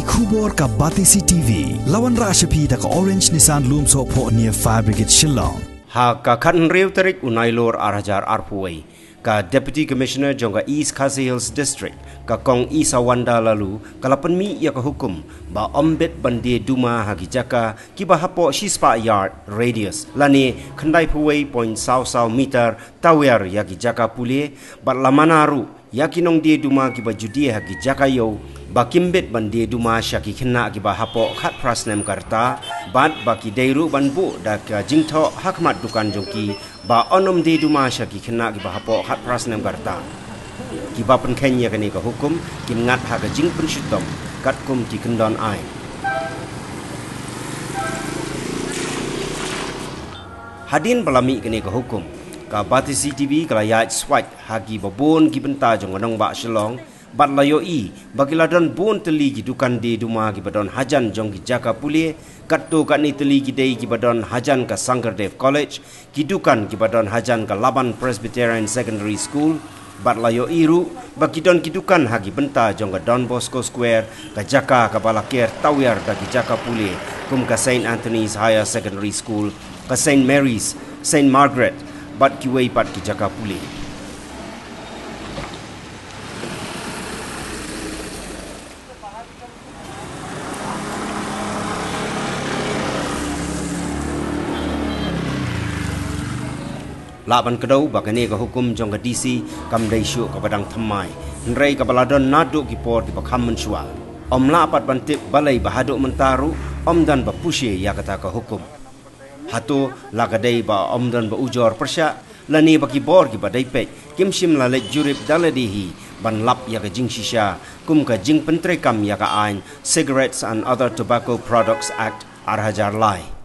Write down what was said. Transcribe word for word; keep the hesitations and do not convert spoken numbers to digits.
Khubor ka Batesi T V. La wanrah sha phi da ka Orange Nissan Lumsohphoh near Fire Brigade Shillong. Ha ka khathynriew tarik u Nailur ar hajar arphew wei, ka Deputy Commissioner jong ka East Khasi Hills District, ka Kong Isawanda Laloo, ka la pynmih ïa ka hukum ba ym bit ban die duma ha ki jaka kiba hapoh shispah yard radius lane khyndaiphew wei point saw saw meter tawiar ïa ki jaka pule, bad la mana ruh ïa ki nongdie duma kiba ju die ha ki jaka ïew ba kim bit ban die duma sha ki khynnah kiba hapoh khatphra snem ka rta, bad ba ki dei ruh ban buh da ka jingthoh ha khmat dukan jong ki ba yn ym die duma sha ki khynnah kiba hapoh khatphra snem ka rta. Kiba pynkheiñ ïa kane ka hukum kin ngat ha ka jingpynshitom katkum ki kyndon aiñ. Hadien ba la mih kane ka hukum, ka Batesi T V ka la ïaid swait ha kiba bun ki bynta jong ka nongbah Shillong, bad la ïohi ba ki la don bun tylli ki dukan die duma kiba don hajan jong ki jaka pule, katto katne tylli ki dei kiba don hajan ka Sankardev College, ki dukan kiba don hajan ka Laban Presbyterian Secondary School, bad la ïohi ruh ba ki don ki dukan ha ki bynta jong ka Don Bosco Square, ka jaka kaba la ker tawiar da ki jaka pule, kum ka Saint Anthony's Higher Secondary School, ka Saint Mary's, Saint Margaret, bad kiwei pat ki jaka pule. Lah ban kdew ba kane ka hukum jong ka D C kam dei shuh kaba dang thymmai, hynrei kaba la don naduh ki por kiba kham mynshuwa. Ym lah pat ban tip balei ba haduh mynta ruh ym don ba pushe ïa kata ka hukum. Hato la ka dei ba ym don ba ujor pyrshah, lane ba ki bor kiba dei peit kim shym la leit jurip da lade hi ban lap ïa ka jingshisha kum ka jingpyntreikam ïa ka aiñ Cigarettes and Other Tobacco Products Act ar hajar lai.